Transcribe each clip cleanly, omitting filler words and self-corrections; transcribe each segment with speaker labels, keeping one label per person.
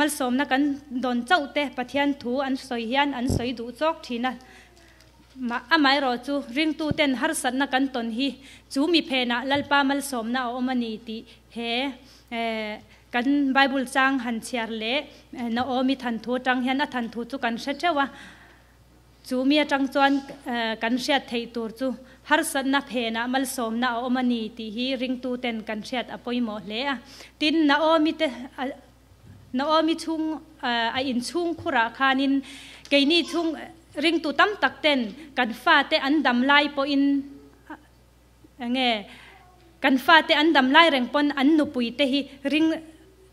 Speaker 1: Malsawmna kan dawn chauh te Pathian thu an sawi hian an sawi duh chawk thin a. Amaherawh chu ringtu ten harsatna kan tawn hi chu mi phenah Lalpa malsawmna a awm a ni tih he kan Bible chang han chhiar leh Naomi thanthu atang hian a thanthu chu kan hre theuh a. Chu mi atang chuan kan hriat theih tur chu harsatna phenah malsawmna a awm a ni tih hi ringtu ten kan hriat a pawimawh hle a. Tin, Naomi te Naomi chhung a inchhung khurah khanin keini chhung ringtu tam tak ten kan fate an dam lai pawhin enge kan fate an dam lai reng pawn an nupui te hi ring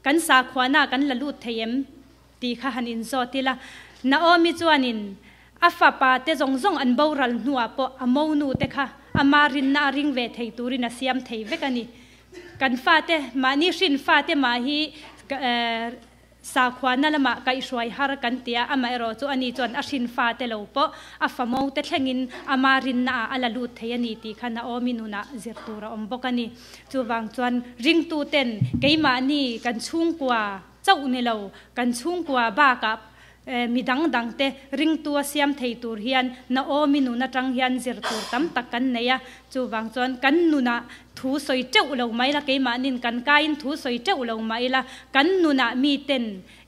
Speaker 1: kan sakhuana kan la lut thei em tih kha han inzawt ila. Naomi chuanin a fapa te zawng zawng an boral hnuah pawh a monu te kha ama rinna a ring ve thei turin a siam thei vek a ni. Kan fate, mahni hrin fate mah hi sakhuana lamah kaihhruai har kan ti a, amaherawh chu ani chuan a hrin fate lo pawh a famo te thlengin ama rinnaah a la lut thei a ni tih kha Naomi nunah zir tur a awm bawk a ni. Chuvang chuan ringtuten keimahni kan chhungkua chauh ni lo, kan chhungkua bakah Mi dang dangte ringtua siam thei tur hian Naomi nun atang hian zir tur tam tak kan nei a, chuvang chuan kan nunah thu sawi teuh lo mai la, keimahnin kan kaiin thu sawi teuh lo mah ila, kan nunah miten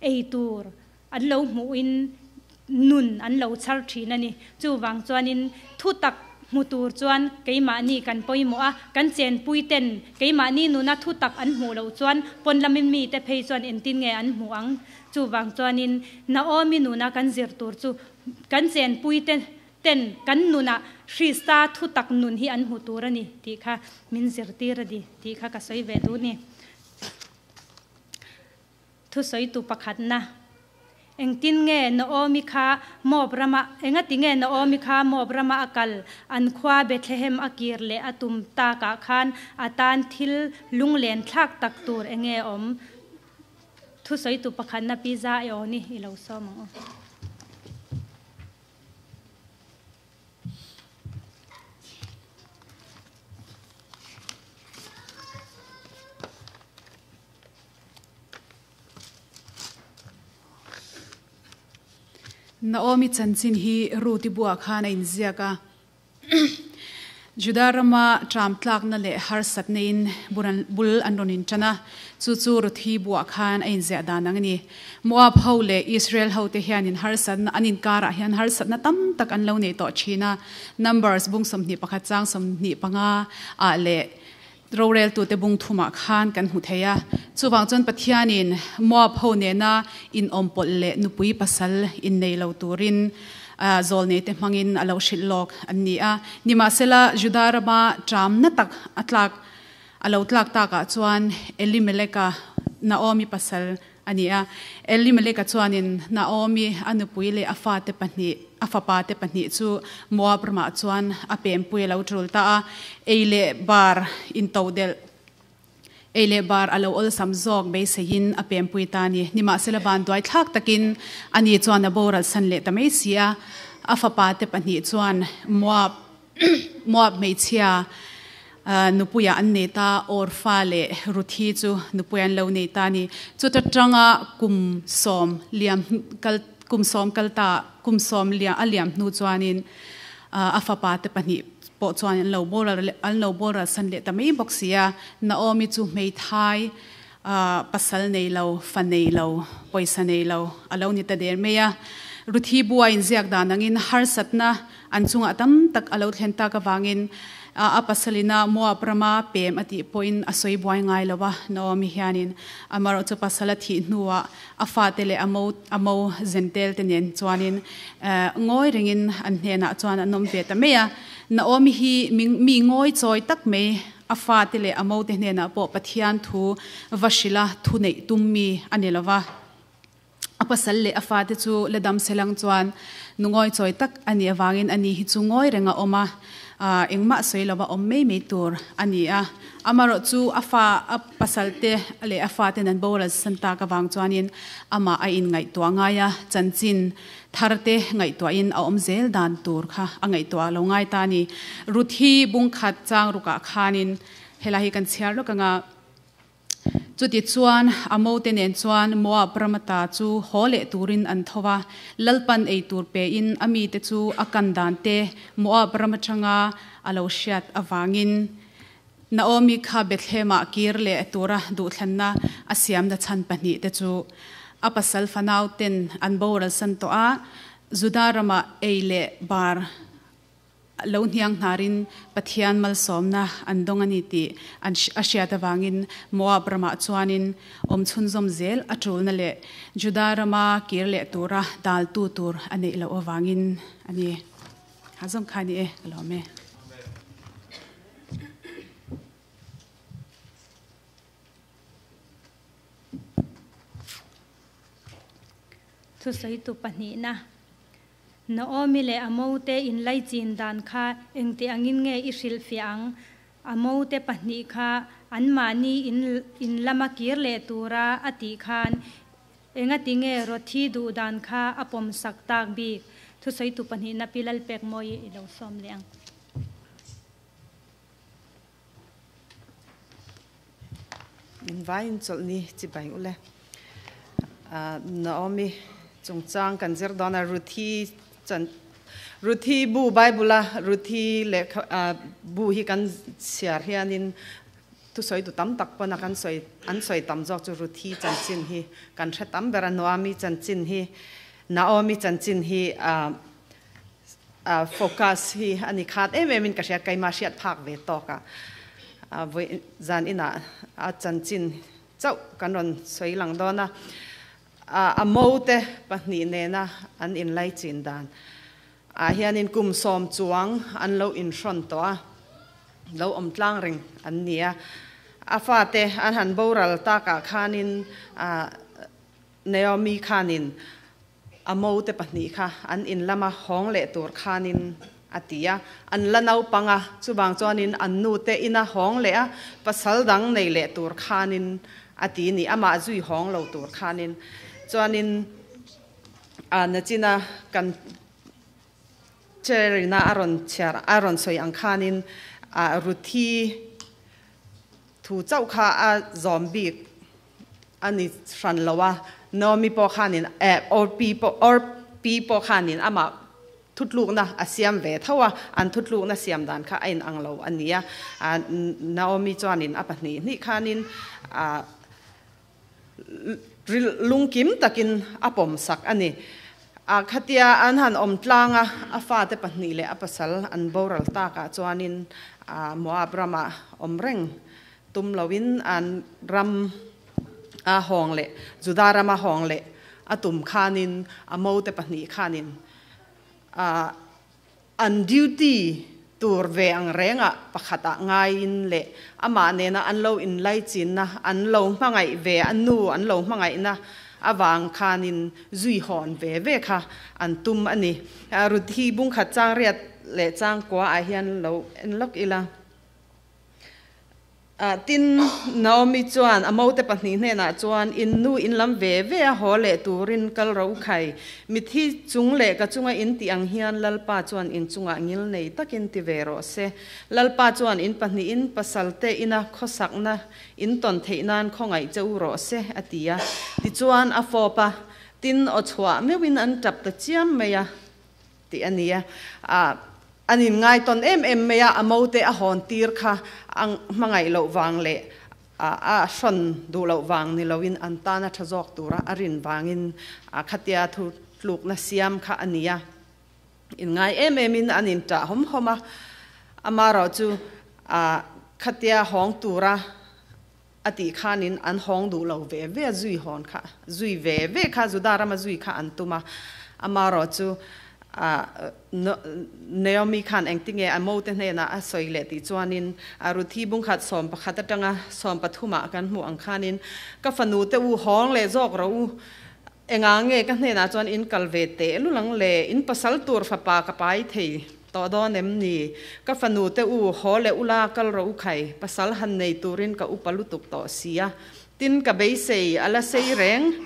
Speaker 1: ei tur an lo hmuhin nun an lo chhar thin a ni. Chuvang chuanin thu tak hmu tur chuan keimahni kan pawimawh a, kan chenpuiten keimahni nuna thu tak an hmuh loh chuan pawn lamin mite phei chuan engtin nge an hmuh ang? Chuvang chuanin Naomi nuna kan zir tur chu kan chenpuite ten kan nunah Krista thutak nun hi an hmu tur a ni tih kha min zirtir a ni tih kha ka sawi ve duh ni. Thusawitu pakhatna, Engtin nge Naomi kha Moab rama Engati nge Naomi kha Moab rama a kal? An khua Bethlehem a kir leh a tum takah khan a tan thil lunglen thlak tak tur enge awm? Thusawitu pakhatna Pi Za e aw ni i lo sawm ang u.
Speaker 2: Naomi chanchin hi Ruth-i buah khan a inziak a. Juda rama ṭam tlakna leh harsatna in bul an rawn inṭan a, chu chu Ruthi buah khan a inziah dan ang a ni. Moab ho leh Israel hote hianin harsatna an inkarah hian harsatna tam tak an lo nei tawh ṭhin a, Numbers bung 21 chang 25 ah leh roreltute bung thumah khan kan hmu thei a. Chuvang chuan Pathianin Moab ho nena inawmpawlh leh nupui pasal innei lo turin zawlneite hmangin a lo hrilh lawk an ni a. Nimahsela, Juda rama ṭamna tak a tlak a lo tlak takah chuan Elimeleka, Naomi pasal, A ni a, Elimeleka chuanin Naomi, a nupui leh a fate pahnih, a fapate pahnih chu Moab ramah chuan a pempui a lo tul ta a. Ei leh bar intodelh, ei leh bar a lo awlsam zawk beiseiin a pempui ta a ni. Nimahsela vanduai thlak takin ani chuan a boral san leh ta mai si a. A fapate pahnih chuan Moab Moab hmeichhia nupuiah an nei ta, Orfa leh Ruthi chu nupui an lo nei ta a ni. Chuta tanga kum sawm liam kal kum sawm kal ta kum sawm liam a liam hnu chuanin a fapa te pahnih pawh chuan an lo boral an lo boral san leh ta mai bawk si a. Naomi chu hmeithai pasal nei lo, fa nei lo, pawisa nei lo a lo ni ta der mai a. Ruthi bua inziak dan angin harsatna An chungah tam tak a lo thlen tak avangin a pasalina Moab rama pem a tih pawhin a sawi buai ngai lo a, Naomi hianin amarawh chu pasal a thih hnuah a fate leh a mo a mo zentel te nen chuanin ngawi rengin an hnenah chuan an awm ve ta mai a. Naomi hi mi ngawi chawi tak mai, a fate leh a mo te hnenah pawh Pathian thu va hrilha thu neih tum mi a ni lo va. A pasal leh a fate chu la dam selang chuan nungawi chawi tak a nih avangin ani hi chu ngawi reng a awm a, engmah sawi lova awm mai mai tur a ni a. Amarawh chu a fa a pasal te leh a faten an boral san tak avang chuanin amah a inngaihtuah ngai a, chanchin thar te ngaihtuahin a awm zel dan tur kha a ngaihtuah lo ngai ta a ni. Ruthi bungkhat chang rukah khanin helai hi kan chhiar lawk ang a. Chutichuan, a mote nen chuan Moab ram ata chu haw leh turin an tho va, Lalpan ei tur pein a mite chu a kan dan te Moab ram atanga a lo hriat avangin. Naomi kha Bethlehemah kir leh tura duhthlanna a siamna chhan pahnihte chu a pasal fanau ten an boralsan tawh a, Juda ramah ei leh bar lo hniang hnarin Pathian malsawmna an dawng a ni tih an a hriat avangin Moab ramah chuanin awm chhunzawm zel a tulna leh Juda rama kir leh tura daltu tur a neih loh avangin a ni. Ha zawng kha ni e, ka lawm e.
Speaker 1: Thusawitu pahnihna, Naomi leh a mote inlaichin dan kha engti angin nge i hrilhfiah ang? A mote pahnih kha anmahni in lama kir leh tura a tih khan Engati nge Rothi duh dan kha a pawm sak tak bik? Thusawitu pahnihna Pi Lalpekmawii i lo sawm leh ang.
Speaker 3: Min vaiin chawlh ni chi bai ule. Naomi chungchang kan zir dawn a, Ruthi chan Ruthi bu Bible a Ruthi lehkha bu hi kan chhiar hianin Thusawi tu tam tak pawn a kan sawi an sawi tam zawk chu Ruthi chanchin hi kan hre tam ber a, Noami chanchin hi Naomi chanchin hi focus hi a ni khat em em in ka hria, keimah hriat phak ve tawk a vawi zan inah a chanchin chauh kan rawn sawi lang dawn a, a mo te pahnih nena an inlaichin dan ah hianin kum sawm chuang an lo inhrawn tawh a, lo awm tlang reng an ni a. A fate an han boral takah khanin Naomi khanin a mote pahnih kha an in lama hawng leh tur khanin a ti a. An la naupang a, chuvang chuanin an nute ina hawng leh a, pasal dang nei leh tur khanin a ti ni, amah zui hawng lo tur khanin. Chuanin A nachina kan chair-ina a rawn chhiar a rawn sawi ang khanin a Ruthi thu chauh kha a zawm bik a ni hran lo a, Naomi pawh khanin eh Orpi pawh Orpi pawh khanin amah thutlukna a siam ve tho a, an thutlukna siam dan kha a inang lo a ni a, Naomi chuanin a pahnih hnih khanin a Lungkim takin a pawm sak a ni. A khatia an han awm tlang a, a fate pahnih leh a pasal an boral takah chuanin Moab ramah awm reng tum loin an ram a hawng leh Juda rama hawng leh a tum khanin a mote pahnih khanin An duty tur ve ang rengah pakhatah ngaiin leh amah nena an lo inlaichinna, an lo hmangaih ve, a nu an lo hmangaihna avang khanin zui hawn ve ve kha an tum a ni. Ruthi bungkhat chang riat leh chang kuaah hian lo en lawk ila. Tin, Naomi chuan a mote pahnih hnenah chuan, In nu in lam ve ve a haw leh turin kal ro khai. Mithi chung leh ka chunga in tih ang hian Lalpa chuan in chungah ngil nei takin ti ve rawh se. Lalpa chuan in pahnihin pasalte ina khawsakna in tawn theih nan khawngaih che u rawh se, a ti a. Tichuan a fawp a, tin aw chhuah meuhin an tap ta chiam mai a. Tih a ni a. An inngaitawn em em mai a, a mote a hawn tir kha a hmangaih loh vang leh a hrawn duh loh vang ni loin an tana tha zawk tura a rin vangin khatia thu tlukna siam kha a ni a. Inngai em emin an inṭah hawm hawm a, amaherawh chu khatia hawng tura a tih khanin an hawng duh lo ve ve a, zui hawn kha, zui ve ve kha, Juda rama zui kha an tum a, amaherawh chu Naomi khan engtinge a mote hnenah a sawi leh tih chuanin Ruthi bungkhat sawmpakhat atanga sawmpathumah kan hmuh ang khanin ka fanu te u hawng leh zawk rawh u, engah nge ka hnenah chuan in kal ve teh lul ang le, in pasal tur fapa ka pai thei. Tawh dawn em ni? Ka fanu te u, haw leh ula kal rawh u khai, pasal han nei turin ka upa lutuk tawh si a. Tin, ka beisei, a la sei reng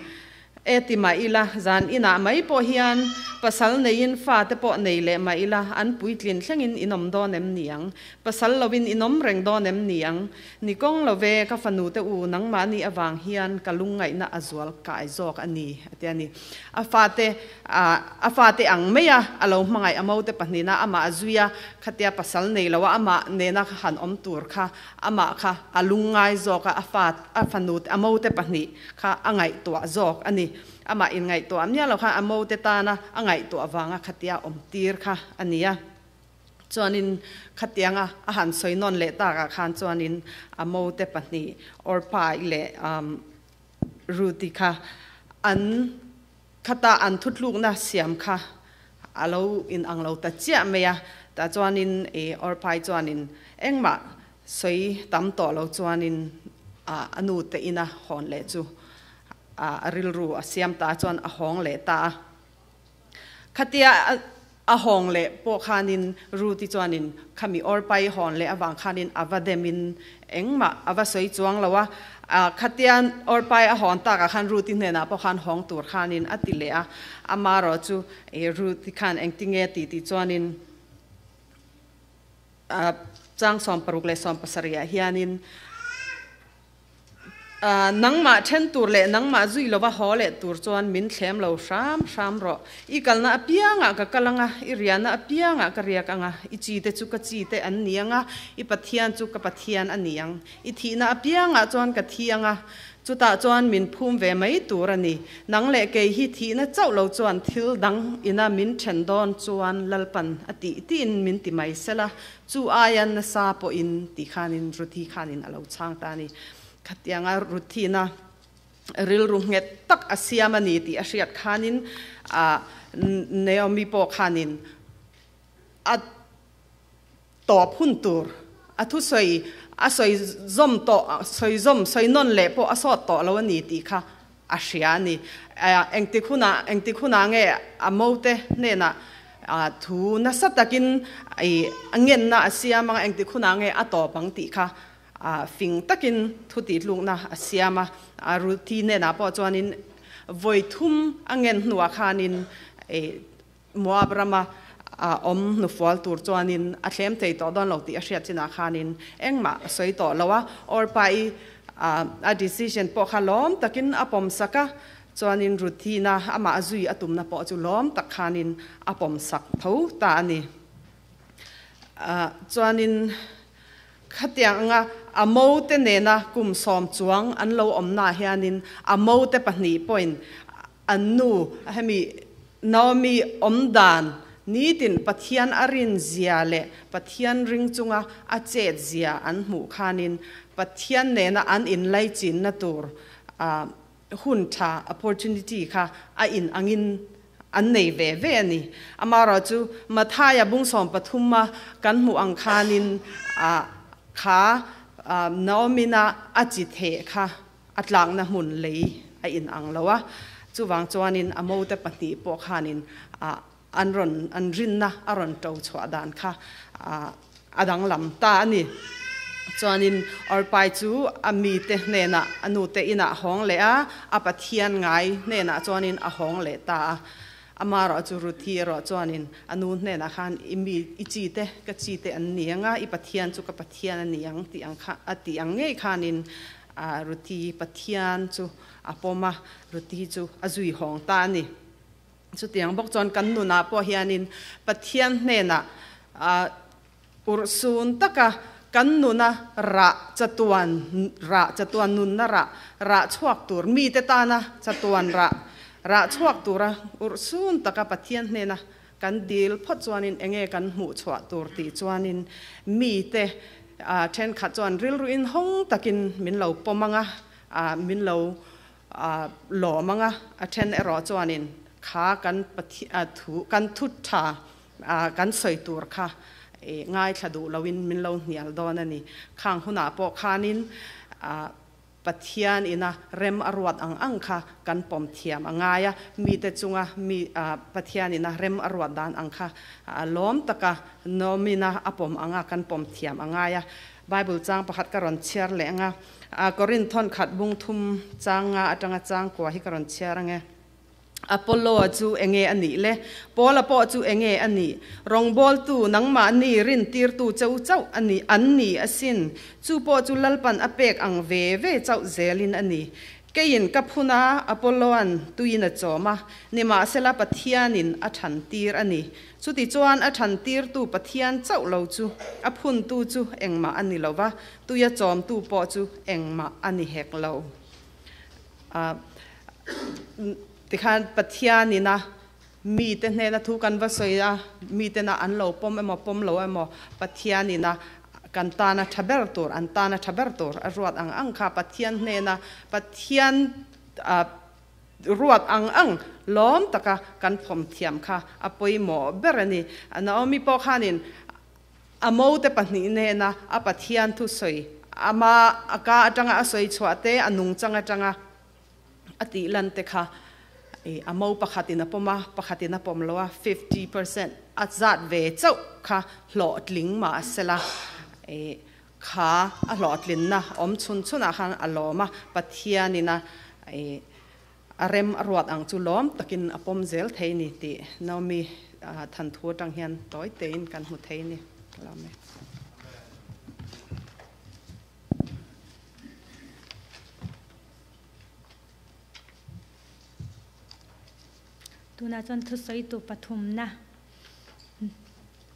Speaker 3: e ti mah ila, zan inah mai pawh hian Pasal neiin fa te pawh nei leh mah ila, an puitlin thlengin in awm dawn em ni ang? Pasal lovin in awm reng dawn em ni ang? Ni kawng lo ve, ka fanu te u, nangmahni avang hian ka lungngaihna a zual kai zawk a ni, a ti a ni. A fate, a fate ang mai a, a lo hmangaih a mote pahnihna amah a zui a, khatia pasal nei lo a amah nena han awm tur kha amah kha a lungngai zawk a, a fa, a fanu, a mote pahnih kha a ngaihtuah zawk a ni. Amah inngaihtuah miah lo khan a mote tana a ngaihtuah vanga khatia awm tir kha a ni a. Chuanin khatianga a han sawi nawn leh takah khan chuanin a mote pahnih Orpa-i leh Ruth-i kha an khata an thutlukna siam kha a lo inang lo ta chiah mai a. Tah chuanin Orpa-i chuanin engmah sawi tam tawh lo chuanin a nute ina hawn leh chu a rilru a siam ta chuan a hawng leh ta a. Khatia a hawng leh pawh khanin Ruth-i chuanin khami Orpa-i hawn leh avang khanin a va demin engmah a va sawi chuang lo a. Khatia Orpa-i a hawn takah khan Ruth-i hnenah pawh khan hawng tur khanin a ti leh a. Amarawh chu Ruth-i khan engtinge ti tih chuanin chang 66 leh 70 ah hianin Nangmah then tur leh nangmah zui lova haw leh tur chuan min thlem lo hram hram rawh. I kalna apiangah ka kal anga, i riahna apiangah ka riak anga, i chite chu ka chite an ni anga, i Pathian chu ka Pathian a ni ang. I thihna apiangah chuan ka thi anga, chutah chuan min phum ve mai tur a ni. Nang leh kei hi thihna chauh lo chuan thil dang ina min then dawn chuan Lalpan a tih tiin min ti mai sela, Chu aia nasa pawhin ti khanin Ruthi khanin a lo chhang ta a ni. Khatianga Ruthina rilru nghet tak a siam a ni tih a hriat khanin Naomi pawh khanin a tawp hun tur a thusawi a sawi zawm tawh sawi zawm sawi nawn leh pawh a sawt tawh lo a ni tih kha a hria a ni. Engtik hunah engtik hunah nge a mote hnenah thu nasa takin a ngenna a siam anga engtik hunah nge a tawp ang tih kha fing takin thu tihtlukna a siam a. Ruthi hnenah pawh chuanin vawi thum a ngen hnuah khanin Moab rama awm hnufual tur chuanin a thlem thei tawh dawn lo tih a hriat chinah khanin engmah a sawi tawh lo a. Orpa-i a decision pawh kha lawm takin a pawm sak a, chuanin Ruthina amah zui a tumna pawh chu lawm tak khanin a pawm sak tho ta a ni. Chuanin khatiang anga a mote nena kum 10 chuang an lo awmnaah hianin a mote pahnih pawhin An nu, hemi Naomi awm dan nitin Pathian a rin zia leh Pathian ring chunga a chet zia an hmuh khanin Pathian nena an inlaichinna tur hun tha, opportunity, kha a in angin an nei ve ve a ni. Amaherawh chu Mathaia bung 13 a kan hmuh ang khanin kha Naomi-na a chi theh kha A tlakna hmun lei a in ang lo a, chuvang chuanin a mote pahnih pawh khanin an rawn an rinna a rawn to chhuah dan kha a danglam ta a ni. Chuanin Orpai chu a mite hnenah a nute inah a hawng leh a, a Pathian ngai hnenah chuanin a hawng leh ta a. Amaherawh chu Ruthi erawh chuanin a nu hnenah khan i mi i chite ka chite an ni ang a, i Pathian chu ka Pathian a ni ang tih ang kha a tih ang ngei khanin A Ruthi Pathian chu a pawm a, Ruthi chu a zui hawng ta a ni. Chutiang bawk chuan kan nunah pawh hianin Pathian hnenah urhsun taka kan nuna rah chatuan rah chatuan nunna rah rah chhuak tur mite tana chatuan rah rah chhuak tura urhsun taka Pathian hnena kan dil phawt chuanin enge kan hmuh chhuah tur tih chuanin mite thenkhat chuan rilru inhawng takin min lo pawm ang a, min lo lawm ang a, a then erawh chuanin kha kan thu kan thu tha kan sawi tur kha ngaithla duh loin min lo hnial dawn a ni. Khang hunah pawh khanin Pathian ina rem a ruat ang ang kha kan pawm thiam a ngai a, mite chunga mi Pathian ina rem a ruat dan ang kha lawm taka nawmina a pawm anga kan pawm thiam a ngai a. Bible chang pakhat ka rawn chhiar leh anga, Korinth thawnkhat bung thum chang nga atanga chang kua hi ka rawn chhiar ange. Apollo-a chu enge a nih le? Paula pawh chu enge a nih? Rawngbawltu, nangmahni rintirtu cheu chauh a ni, an ni asin. Chu pawh chu Lalpan a pek ang ve ve chauh zelin a ni. Keiin ka phun a, Apollo-a'n tuiin a chawm a, nimahsela Pathianin a thantir a ni. Chutichuan a thantirtu Pathian chauh lo chu a phuntu chu engmah a ni lo va, tuia chawmtu pawh chu engmah a ni hek lo. Tikhan Pathianin a mite hnena thu kan va sawi a, mitena an lo pawm emaw pawm lo emaw Pathianin a kan tana tha ber tur, an tana tha ber tur a ruat ang ang kha Pathian hnena Pathian ruat ang ang lawm taka kan phawm thiam kha a pawimawh ber a ni. Naomi pawh khanin a mote pahnih nena a Pathian thusawi ama a ka atanga a sawi chhuah te, a nungchang atanga a tih lan te kha a mo pakhatin a pawm a, pakhatin a pawm lo a, 50% a zat ve chauh kha hlawhtling mah a sela, kha a hlawhtlinna awm chhun chhunah khan a lawm a, Pathianin a a rem a ruat ang chu lawm takin a pawm zel thei ni tih Naomi thanthu atang hian tawi tein kan hmu thei ni. Ka lawm e.
Speaker 1: Tunah chuan thusawitu pathumna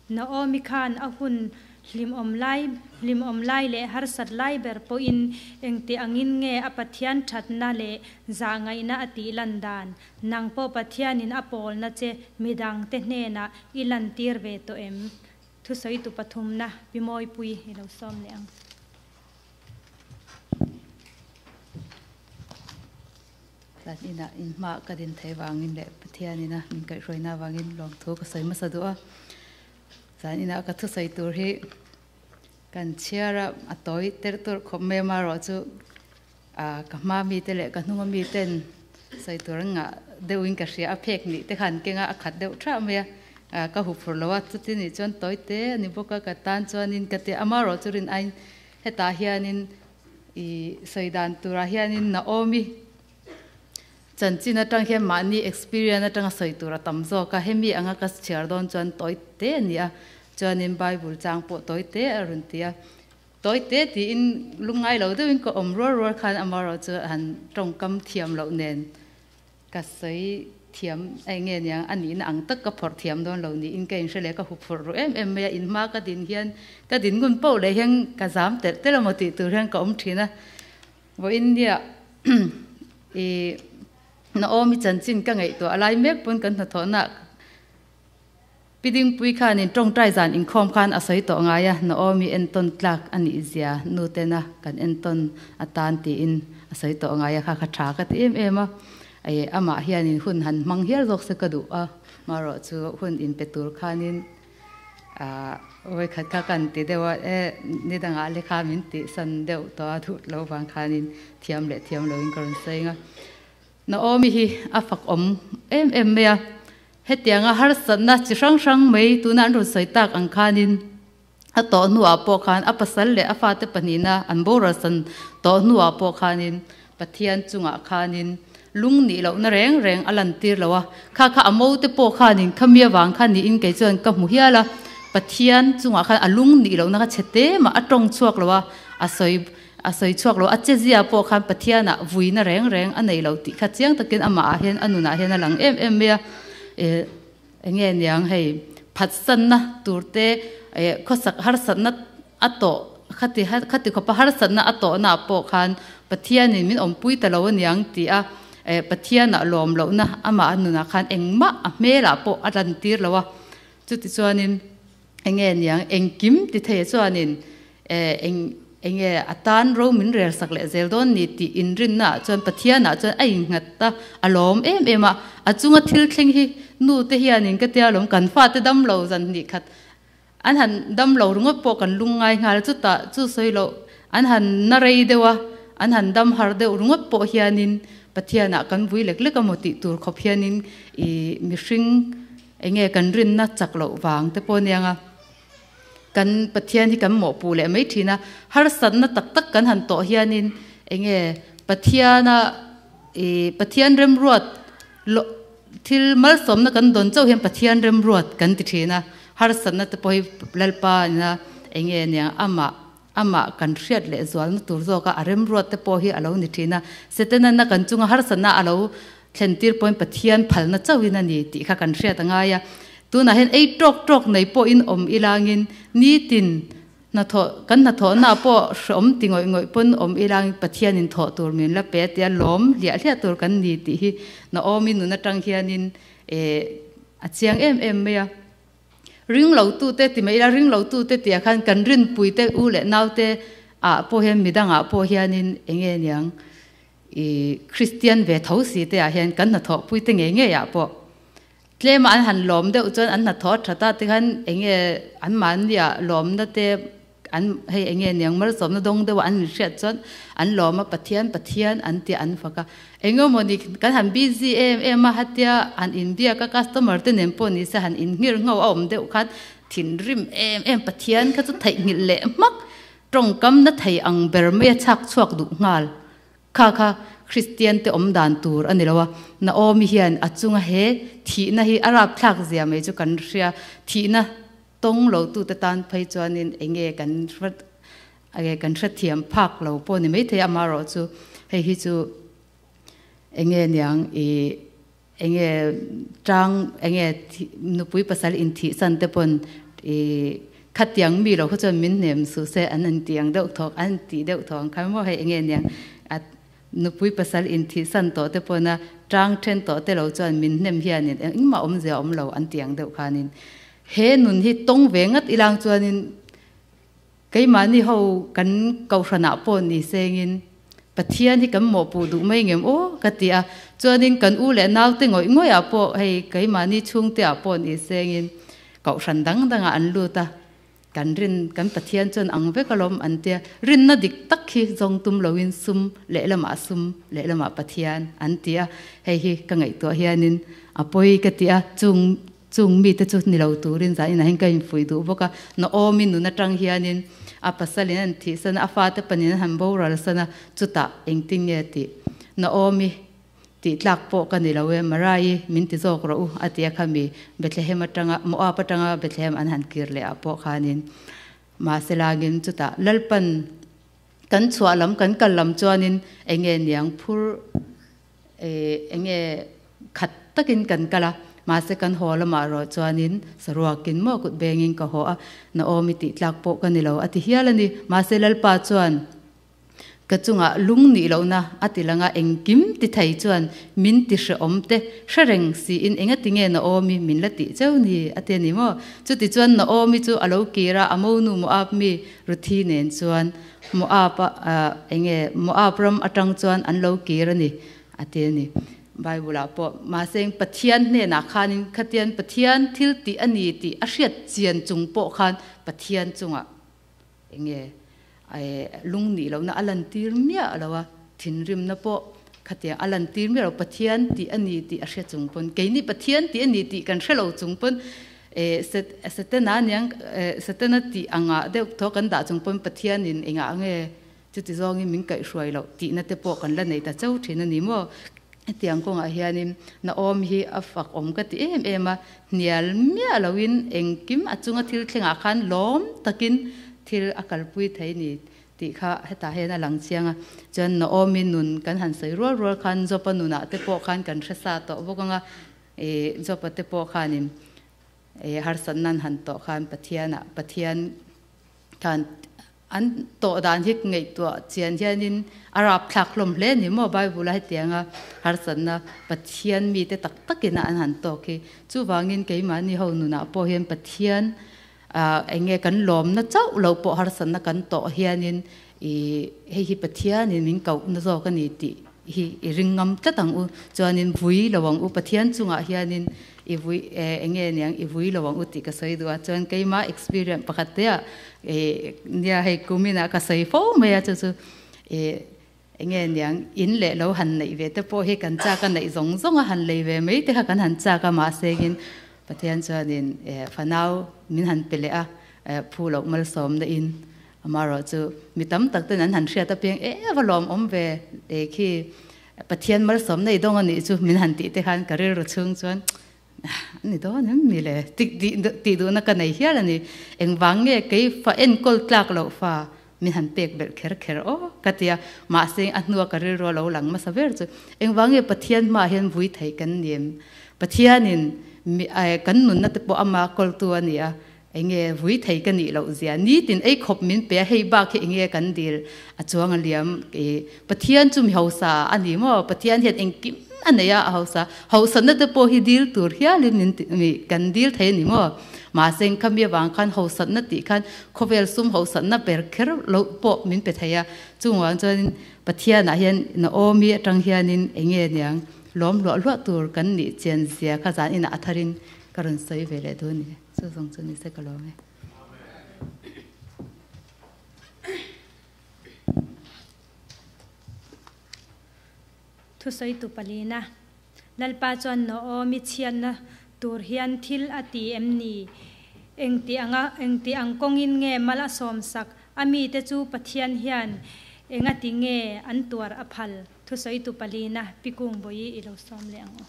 Speaker 1: Naomi khan a hun hlimawm lai hlimawm lai leh harsat lai ber pawhin engti angin nge a Pathian thatna leh zahngaihna a tih lan dan? Nang pawh Pathianin a pawlna che midangte hnenah i lantir ve tawh em? Thusawitu pathumna Pi Mawipui i lo sawm leh ang.
Speaker 4: Kan inah in hma ka din thei vangin leh Pathian ina min kaihhruaina vangin lawmthu ka sawi hmasa duh a. Zan inah ka thusawi tur hi kan chhiar a, a tawi terh turh khawp mai amaherawhchu ka hma mite leh ka hnunga miten sawi tur an ngah deuhin ka hria a, phek nih te khan keng a, a khat deuh thah mai a, ka huphurh lo a, chuti nih chuan tawi te a ni bawk a, ka tan chuanin ka ti a, amaherawhchu rin aiin Hetah hianin i sawi dan turah hianin Naomi chanchin atang hian mahni experience atanga sawi tur a tam zawk a, hemi anga ka chhiar dawn chuan tawi te a ni a, chuanin Bible chang pawh tawi te a rawn ti a, tawi te tiin lungngai lo deuhin ka awm rual rual khan amaherawhchu han tawngkam thiam loh nen Ka sawi thiam a enge aniang, a nihna ang tak ka phawrh thiam dawn lo niin ka inhre leh ka huphurh ru em em mai a, in hma ka din hian ka din ngun poh leh hian ka zam telh telh emaw tih tur hian ka awm thin a. Vawiin nia i Naomi chanchin ka ngaihtuah lai mek pawn kan hnathawhna Pi Dingpui khanin tawngtai zan inkhawm khan a sawi tawh ngai a, Naomi entawn tlak a nih zia nu tena kan entawn atan tiin a sawi tawh ngai a, kha kha tha ka ti em em a, e amah hianin hun han hmang hial zawk se ka duh a, marawh chu hun inpe tur khanin ah vawikhat kha kan ti deuh a, e nidangah lekha min tihsan deuh tawh a duh loh vang khanin thiam leh thiam loin ka rawn sawi ang a. Naomi hi a fak awm em em mai a, hetianga harsatna chi hrang hrang mai tuna an rawn sawi tak ang khanin a tawh hnuah pawh khan a pasal leh a fate pahnihna an boralsan tawh hnuah pawh khanin Pathian chungah khanin lung nih lohna reng reng a lantir lo a, kha kha a mote pawh khanin khami avang khan niin kei chuan ka hmu hial a, Pathian chungah khan a lung nih lohna kha chhe te mah a tawng chhuak lo a, a sawi A sawi chhuak lo, a chezia pawh khan Pathianah vuina reng reng a nei lo tih kha chiang takin amahah hian a nunah hian a lang em em mai a. E, enge niang hei phatsanna turte e, khawsak harsatna a tawh khati khati khawpa harsatna a tawhnaah pawh khan Pathianin min awmpui ta lo aniang tih a, e, Pathianah lawm lohna amah a nunah khan engmah a hmelah pawh a lantir lo a. Chutichuanin enge niang engkim ti thei chuanin e eng enge a tan ro min rel sak leh zel dawn ni tih inrinna ah chuan Pathian ah chuan a innghat a, a lawm em em a, a chunga thil thleng hi nu te hianin ka tia lawm kan fate dam lo zan hnih khat an han dam lo ringawt pawh kan lung ngai nghal chutah chu sawi loh an han na rei deuh a, an han dam har deuh ringawt pawh hianin Pathian ah kan vui lek lek a maw tih tur khawp hianin ih mihring Enge kan rinna chak loh vang te pawh aniang a, kan Pathian hi kan mawhpuh leh mai thin a, harsatna tak tak kan han tawh hianin enge Pathiana ih Pathian remruat lo Thil malsawmna kan dawn chauh hian Pathian remruat kan ti thin a, harsatna te pawh hi Lalpa ina eng nge nia amah amah kan hriat leh zualna tur zawka a remruat te pawh hi a lo ni thin a. Setana kan chunga harsatna a lo thlen tir pawhin Pathian phalna chauhin a ni tih kha kan hriat a ngai a. Tunah hian ei tawk tawk nei pawhin awm ilangin nitin Hnathawh, kan hnathawhna pawh hreawm ti ngawih ngawih pawn awm ila Pathianin thawh tur min la pe tia lawm hliah hliah tur kan ni tih hi Naomi nun atang hianin eh a chiang em em mai a. Ring lo tute ti mai ila ring lo tute tih ah khan kan rinpui te u leh naute ah pawh hian midang ah pawh hianin eng nge niang i Kristian ve tho si te ah hian kan hnathawhpui te ngei ngei ah pawh Tlema an han lawm deuh chuan an hnathawh tha ta tikhan eng nge anmahnia lawmna te an hei eng nge niang malsawmna dawng deuha an inhriat chuan an lawm a, Pathian Pathian an tia an fak a. Eng emaw ni kan han busy em em a hatia han inbiak a customer te nen pawh ni se han inngir ngho a awm deuh khan thinrim em em Pathian kha chu theihnghilh leh hmak tawngkam na thei ang ber mai a chhak chhuak duh nghal. Kha kha Kristian te awm dan tur a ni lo a, Naomi hian a chunga he thihna hi a rapthlak zia mai chu kan hria, thihna tawng lo tute tan phei chuanin eng nge kan kan hrethiam phak lo pawh ni maithei amaherawh chu hei hi chu eng nge niang i eng nge tang eng nge nupui pasal inthihsan te pawn i khatiang mi lo kha chuan min hnem suh se an an tih ang deuh thawk an tih deuh thawk ang kha maw hei eng nge niang a nupui pasal inthihsan tawh te pawn a tang then tawh te lo chuan min hnem hianin engmah awmzia awm lo an tih ang deuh khanin he nun hi tawng ve ngat ilang chuanin Keimahni ho kan kohhranah pawh ni sengin Pathian hi kan mawhpuh duh mai ngem aw ka ti a, chuanin kan u leh naute ngawih ngawihah pawh hei keimahni chhungteah pawh ni sengin kohhran dang dangah an lut a, kan rin kan Pathian chuan ang vek alawm an tia, rinna dik tak hi zawng tum loin sum lehlamah sum lehlamah Pathian an ti a, hei hi ka ngaihtuah hianin a pawi ka ti a, chung Chung mite chu ni lo turin zanin ah hian ka infuih duh bawk a, Naomi nun atang hianin a pasalin an thihsan a, a fate panin an han boral san a, chutah engtin nge tih Naomi tih tlak pawh ka ni lo e, Marai min ti zawk rawh u a ti a khami Bethlehem atanga Moab atanga Bethlehem an han kir leh ah pawh khanin mahse langin chutah Lalpan kan chhuah lam kan kal lam chuanin enge niang phur Enge khat takin kan kal a, mahse kan haw lamah erawh chuanin saruakin maw kut bengin ka haw a, Naomi tih tlak pawh ka ni lo a ti hial a ni. Mahse Lalpa chuan ka chungah lung nih lohna a ti lang a, engkim ti thei chuan min ti hrehawm te hre reng siin engati nge Naomi min la tih cheu ni a ti a ni maw? Chuti chuan Naomi chu a lo kir a, a monu Moab mi Ruthi nen chuan Moab a enge Moab ram atang chuan an lo kir a ni a ti a ni. Bible ah pawh mahse Pathian hnenah khanin khatian Pathian thil tih a ni tih a hriat chian chung pawh khan Pathian chungah enge lung nih lohna a lantir miah lo a, thinrimna pawh khatiang a lantir miah lo Pathian tih a ni tih a hria chung pawn keini Pathian tih a ni tih kan hre lo chung pawn Setana aniang Setana tih angah deuh thaw kan dah chung pawn Pathianin engah nge chuti zawngin min kaihhruai loh tihna te pawh kan la nei ta chauh thin a ni maw? Hetiang kawngah hianin Naom hi a fak awm ka ti em em a, hnial miah loin engkim a chunga thil thlengah khan lawm takin thil a kalpui thei ni tih kha hetah hian a lang chiang a. Chuan Naomi nun kan han sawi rual rual khan Jopa nunah te pawh khan kan hre sa tawh bawk ang a, I Jopa te pawh khanin i harsatna an han tawh khan Pathianah Pathian khan an tawh dan hi ngaihtuah chian hianin a rapthlak hlawm hle ni maw Bible a hetianga harsatna Pathian mite tak takin an han tawk hi. Chuvangin keimahni ho nunah pawh hian Pathian eng nge kan lawmna chauh lo pawh harsatna kan tawh hianin i hei hi Pathianin min kohna zawk a ni tih hi i ring ngam tlat ang u. Chuanin vui lo ang u, Pathian chungah hianin i vui eng nge niang i vui lo ang u tih ka sawi duh a. Chuan keimah experience pakhat te ah nia hei kuminah ka sawi fo mai a chu chu i eng nge niang in leh lo han neih ve te pawh hi kan chak a neih zawng zawng a han lei ve mai te kha kan han chak a mahse in Pathian chuanin fanau min han pe leh a phu loh malsawmna in amaherawh chu mi tam tak ten an han hriat apiang e va lawmawm ve e khi Pathian malsawmna i dawng a nih chu min han tih te khan ka rilru chhung chuan a ni dawn em ni le tih duhna ka nei hial a ni. Engvang nge kei fa enkawl tlak loh fa min han pek belh kher kher aw ka ti a, mahse a hnua ka rilru a lo lang hmasa ber chu engvang nge Pathian hmaah hian vui thei kan ni em? Pathianin kan nunna te pawh ama kawltu a ni a, Enge vui thei ka nih loh zia nitin ei khawp min pe a, hei bak hi enge kan dil a chuang a liam i Pathian chu mi hausa a ni maw? Pathian hian engkim a nei a, a hausa hausatna te pawh hi dil tur hialin min ti mi kan dil thei a ni maw? Mahse khami avang khan hausatna tih khan khawvel sum hausatna ber kher loh pawh min pe thei a, chungah chuanin Pathianah hian Naomi atang hianin enge niang lawm hluah hluah tur kan nih chian zia kha zan inah a tharin ka rawn sawi ve leh dawn a ni. Chu zawng chu ni se ka lawm e.
Speaker 1: Thusawitu palina, Lalpa chuan Naomi chhiatna tur hian thil a ti em ni? Engti anga engti ang kawngin nge mal a sawmsak? A mite chu Pathian hian engati nge an tuar a phal? Thusawitu palina, Pi Kungbawi i lo sawm leh ang u.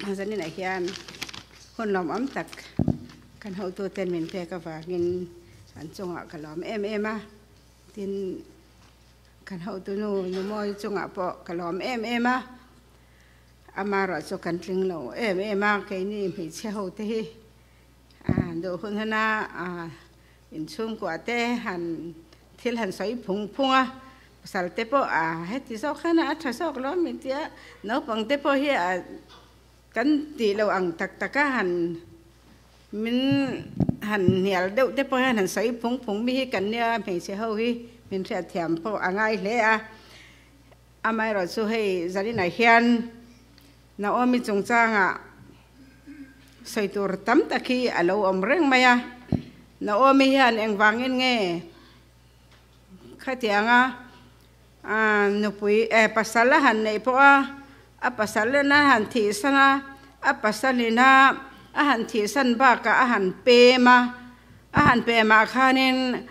Speaker 5: Zaninah hian hun lawmawm tak kan hotuten min pek avangin an chungah ka lawm em em a, tin kan hotunu Numawi chungah pawh ka lawm em em a, amaherawhchu kan tling lo em em a, keini hmeichhe hote hi duh hun huna Inchhungkua te han thil han sawi phung phung a, pasal te pawh a heti zawk khan a tha zawk lo mi tia naupang te pawh hi a kan tih loh ang tak tak a han min han hnial deuh te pawh hian han sawi phung phung mi hi kan nia hmeichhe ho hi min hriatthiam pawh a ngai hle a, amaherawhchu hei Zarina hian Naomi chungchangah sawi tur tam tak hi a lo awm reng mai a. Naomi hian engvangin nge khatianga nupui pasal a han neih pawh a, a pasal ena a han thihsan a, a pasal ina a han thihsan bakah a han pem a, a han pemah khanin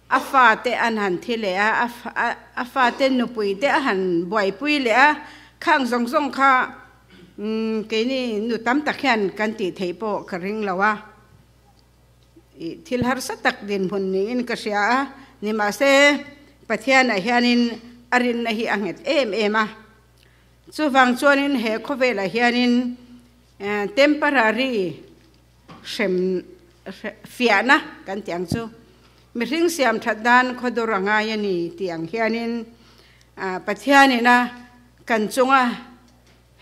Speaker 5: A fate an han thi leh a, a fate nupui te a han buaipui leh a, khang zawng zawng kha keini nu tam tak hian kan tih theih pawh ka ring lo a, ih thil harsa tak dinhmun niin ka hria a, nimahse Pathianah hianin a rinna hi a nghet em em a, chuvang chuanin he khawvelah hianin temporary hrem fiahna kan tih ang chu mihring siam that dan khawdur a ngai a ni tih ang hianin Pathianina kan chunga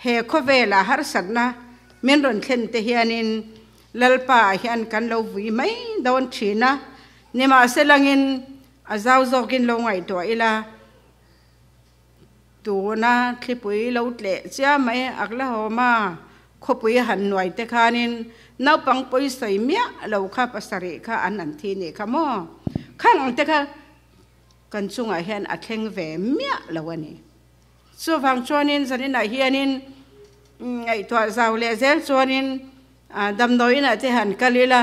Speaker 5: he khawvela harsatna min rawn thlen te hianin Lalpa ah hian kan lo vui mai dawn thin a, nimahselangin a zau zawkin lo ngaihtuah ila Tuna thlipui lo tleh chiah mai Oklahoma khawpui han nuai te khanin naupang pawi sawi miah lo kha pasarih kha an an thi nih kha maw? Khang ang te kha kan chungah hian a thleng ve miah lo a ni. Chuvang chuanin zaninah hianin ngaihtuah zau leh zel chuanin damdawiinah te han kal ila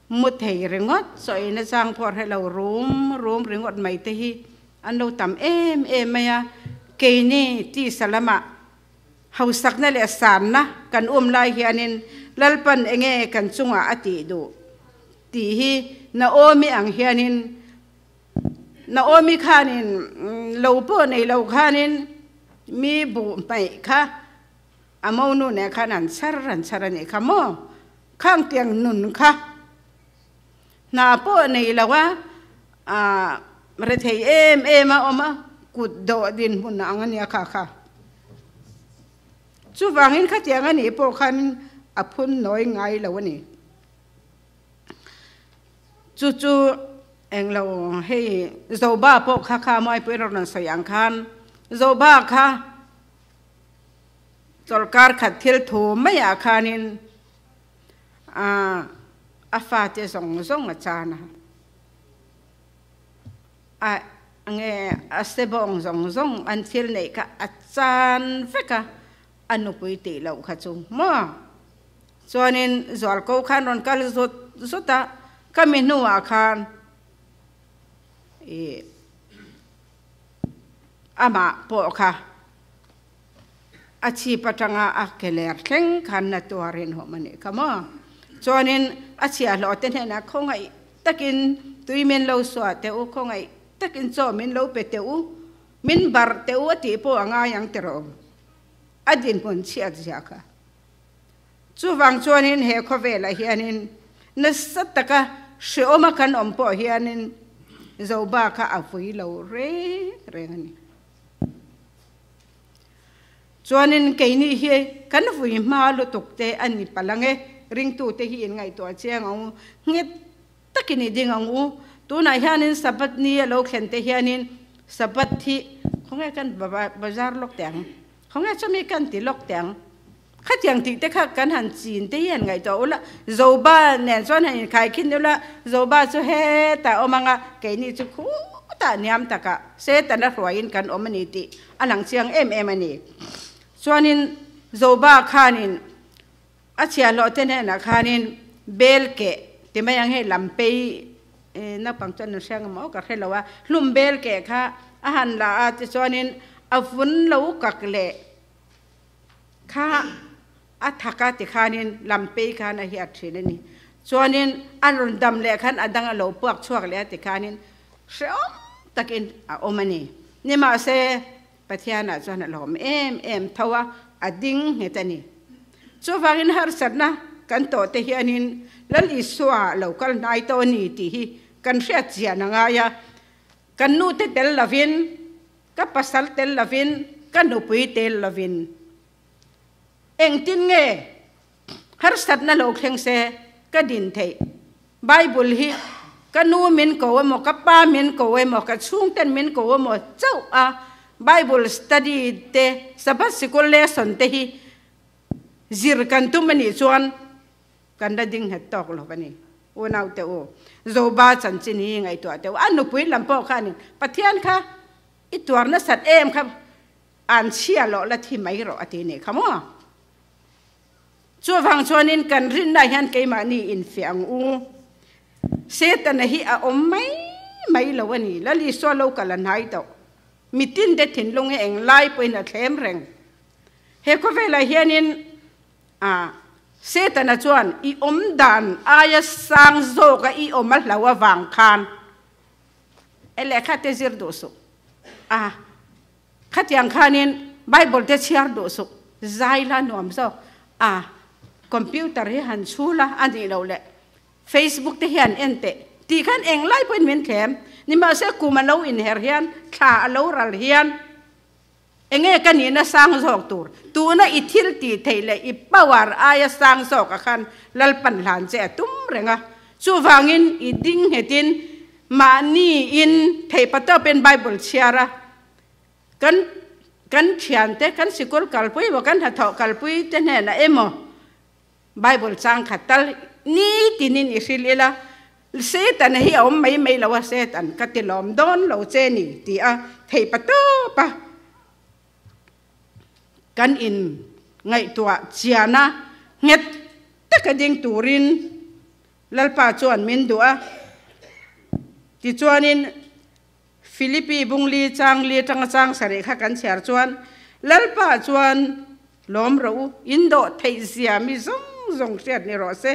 Speaker 5: mu thei ringawt chaw-in a chang pawh hre lo rum rum ringawt mai te hi an lo tam em em mai a, keini tisa lamah hausakna leh sanna kan um lai hianin Lalpan enge kan chungah a tih duh tih hi Naomi ang hianin Naomi khanin lo pawh nei lo khanin mi buh hmaih kha a monu nen khan an chhar an chhar a nih kha maw? Khang tiang nun kha hna pawh nei lo a, ah rethei em em a awm a, kut dawh dinhmun ang a nia kha kha. Chuvangin khatiang a nih pawh khan a phun nawi ngai lo a ni. Chu chu englo hei Zoba pawh kha kha Muaipui rawn sawi ang khan Zoba kha Chawlhkar khat thil thu maiah khanin a fate zawng zawng a chan a, a nge a sebawng zawng zawng an thil neih kha a chan vek a, a nupui tih loh kha chu maw? Chuanin zualko khan rawn kal zut zut a, Khami hnuah khan i amah pawh kha a chhip atanga a ke ler thleng khan na tuarin hawm a nih kha maw. Chuanin a chhiahhlawh te hnenah khawngaih takin tui min lo suah teh u, khawngaih takin chaw min lo pe teh u, min barh teh u a tih pawh a ngai ang tiraw? A dinhmun chhiat zia kha. Chuvang chuanin he khawvelah hianin nasa taka hreawma kan awm pawh hianin Zoba kha a vui lo reng reng a ni. Chuanin keini hi kan vui hma lutuk te a ni palh ang e, ringtute hi in ngaihtuah chiang ang u, nghet takin i ding ang u. Tunah hianin Sabbath ni a lo thlen te hianin Sabbath hi khawnge kan bazar lawk teh ang, khawnge chumi kan ti lawk teh ang. Khatiang tih te kha kan han chin te hi han ngaihtuah ula, Zoba nen chuan han inkhaikhin ula, Zoba chu hetah awm anga keini chu khutah niam takah Setana hruaiin kan awm a ni tih a lang chiang em em a ni. Chuanin Zoba khanin a chhiahhlawh te hnenah khanin bel keh ti mai ang hei lampei naupang chuan an hria ang maw ka hre lo a, hlum bel keh kha a han la a tichuanin a vun lo kak leh Kha a thak a tikhanin lampei khan a hiat thin a ni. Chuanin a rawn dam leh khan a dang a lo puak chhuak leh a tikhanin hrehawm takin a awm a ni. Nimahse, Pathianah chuan a lawm em em tho a, a ding nghet a ni. Chuvangin harsatna kan tawh te hianin Lal Isua lo kal hnai tawh a ni tih hi kan hriat chian a ngai a. Kan nute tel lovin Ka pasal tel lovin, ka nupui tel lovin engtin nge harsatna lo thleng se ka din theih? Bible hi ka nu min ko emaw, ka pa min ko emaw, ka chhungten min ko emaw chauh a Bible study te, Sabbath sikul lesson te hi zir kan tum a nih chuan Kan la ding nghet tawk lo a ni. Unaute u, Zoba chanchin hi ngaihtuah teh u. A nupui lam pawh khanin Pathian kha i tuar nasat em kha an chhia loh la thi mai rawh a ti nih kha maw? Chuvang chuanin kan rinna hian keimahni infiah ang u. Setana hi a awm mai mai lo a ni. Lal Isua lo kal a hnai tawh. Mitinte thinlung hi englai pawhin a thlem reng. He khawvelah hianin A, Setana chuan i awm dan aia sang zawka i awm a hlo avang khan e lehkha te zir duh suh. A, khatiang khanin Bible te chhiar duh suh, zai la nuam zawk. A, computer hi han chhul a, a nih loh leh Facebook te hian en teh tih khan englai pawhin min thlem. Nimahse kum a lo inher hian, thla a lo ral hian, Enge ka nihna sang zawk tur? Tuna i thil tih theih leh i power aia sang zawkah khan Lalpan hlan che a tum reng a. Chuvangin i ding nghetin mahniin theihpatawpin Bible chhiar a, kan kan thiante, kan sikul kalpui emaw, kan hnathawh kalpui te hnenah emaw Bible chang khat tal nitinin i hrilh ila, Satan hi a awm mai mai lo a, Satan ka ti lawm dawn lo che ni ti a theih pa tawp a, kan in ngaihtuah chian a, nghet taka ding turin Lalpa chuan min duh a, tichuanin Philippi bungli chang li atanga chang sarih kha kan chhiar chuan Lalpa chuan lawm rawh u, in dawh theih zia mi zawng zawng hriat ni rawh se.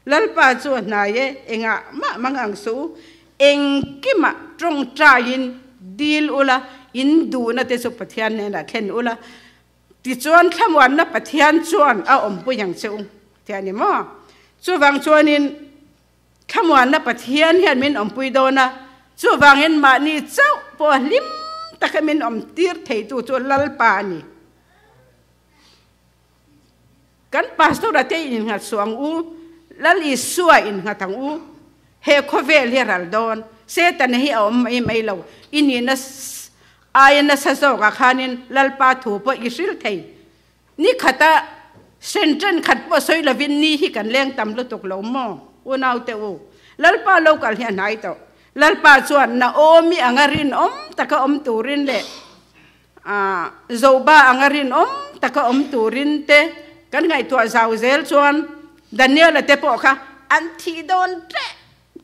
Speaker 5: Lalpa chu a hnai e, engah mah mang ang suh u, engkimah tawngtaiin dil ula, in duhna te chu Pathian hnenah thlen ula, tichuan thlamuanna Pathian chuan a awmpui ang che u, tih a ni maw? Chuvang chuanin Thlamuanna Pathian hian min awmpui dawn a, chuvangin mahni chauh pawh hlim taka min awmtir theitu chu Lalpa a ni. Kan pastor-a te innghat suh ang u, Lal Isua innghat ang u. He khawvel hi a ral dawn, Setana hi a awm mai mai lo, i nihna aia nasa zawkah khanin Lalpa thu pawh i hril thei. Ni khata sentence khat pawh sawi lovin ni hi kan leng tam lutuk lo maw? Unaute u, Lalpa lo kal hi a hnai tawh. Lalpa chuan Naomi anga rinawm taka awm turin leh Zoba anga rinawm taka awm turin te kan ngaihtuah zau zel chuan Daniela te pawh kha an thih dawn ṭeh.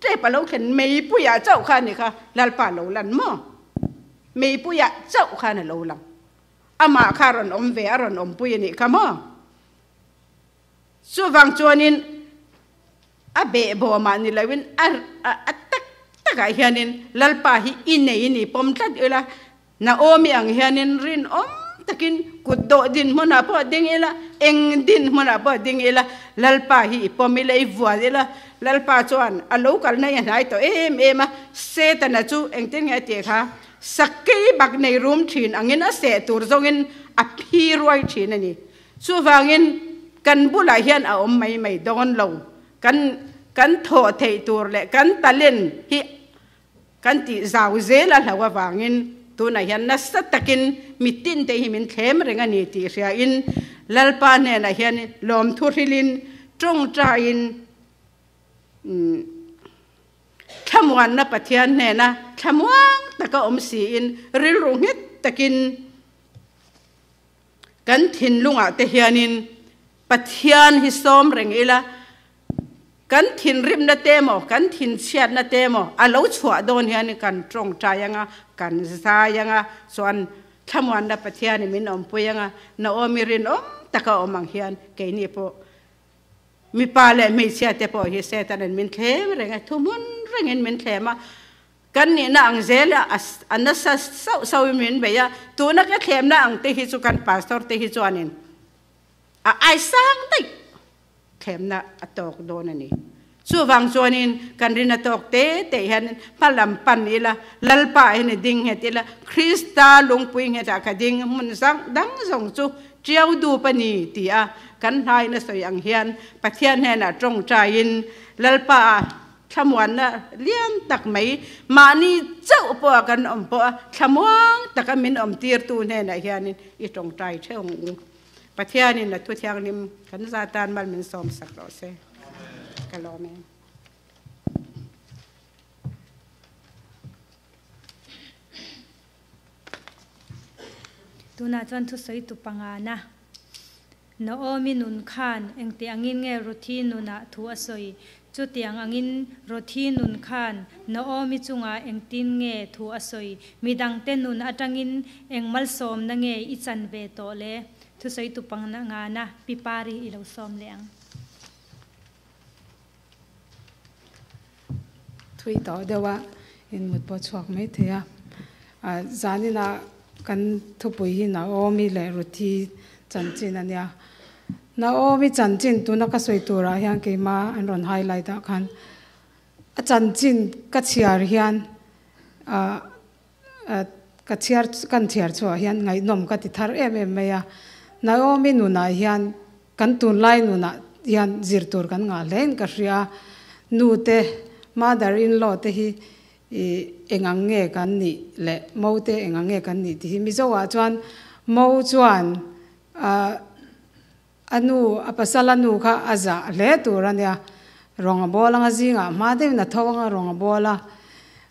Speaker 5: Tep a lo thlen meipuiah chauh kha a ni kha, Lalpa lo lan maw? Meipuiah chauh khan a lo lang. Amah kha a rawn awm ve, a rawn awmpui a nih kha maw? Chuvang chuanin a behbawmah ni loin a a tak takah hianin Lalpa hi i nei ni pawm tlat ila, Naomi ang hianin rinawm takin kut dawh dinhmunah pawh ding ila, eng dinhmunah pawh ding ila, Lalpa hi i pawm ila, i vuan ila, Lalpa chuan a lo kalna i hnai tawh em em a, Setana chu engtin nge a tih kha, sakei bak nei rum thin angin a seh tur zawngin a phi ruai thin a ni. Chuvangin kan bulah hian a awm mai mai dawn lo, kan kan thawh theih tur leh kan talent hi Kan tih zau zel a hlo avangin tunah hian nasa takin mitin te hi min thlem reng a ni tih hriain Lalpa hnenah hian lawmthu hrilhin tawngtaiin thlamuanna Pathian hnena thlamuang taka awm siin rilru nghet takin kan thinlungah te hianin Pathian hi sawm reng ila. Kan thinrimna te emaw, kan thinchhiatna te emaw a lo chhuah dawn hian kan tawngtai anga, kan zai anga, chuan thlamuanna Pathianin min awmpui anga, Naomi rinawm taka awm ang hian keini pawh mipa leh hmeichhia te pawh hi Setanin min thlem reng a, thuhmun rengin min thlem a, kan nihna ang zela a nasa sauh sauhin min bei a, tuna ka thlemna ang te hi chu kan pastor te hi chuanin a ai sang daih. Thlemna a tawk dawn a ni. Chuvang chuanin kan rin a tawk te te hian hma lam pan ila, Lalpa hian i ding nghet ila, Krista lungpui nghetah ka ding hmun zang dang zawng chu ṭiau dup a ni ti a kan hlain a sawi ang hian Pathian hnenah tawngtaiin Lalpa a thlamuanna lian tak mai mahni chauh pawha kan awm pawha thlamuang taka min awmtirtu hnenah hianin i tawngtai theuh ang u. Pathianin a thu thianghlim kan za tan mal min sawm sak rawh se. Ka lawm e.
Speaker 1: Tunah chuan thusawi tu pangana Naomi nun khan engti angin nge Ruthi nunah thu a sawi? Chutiang angin Ruthi nun khan Naomi chungah engtin nge thu a sawi? Midangte nun atangin eng malsawmna nge i chan ve tawh le? Thusawi tupang ngana Pi Pari i lo sawm leh ang.
Speaker 6: Thui tawh deuh a inmut pawh chhuak mai thei a. Zaninah kan thupui hi Naomi leh Ruthi chanchin a nia. Naomi chanchin tuna ka sawi turah hian keimah an rawn highlight ah khan a chanchin ka chhiar hian ka chhiar kan chhiar chhuah hian ngaihnawm ka ti thar em em mai a. Naomi nunah hian kan tunlai nunah hian zir tur kan ngah hlein ka hria a. Nu te mother in law te hi I eng ang nge kan nih leh mo te eng ang nge kan nih tih hi Mizo ah chuan mo chuan a nu a pasal a nu kha a zah hle tur a nia. Rawng a bawl anga zingah hma deuhin a tho anga rawng a bawl a,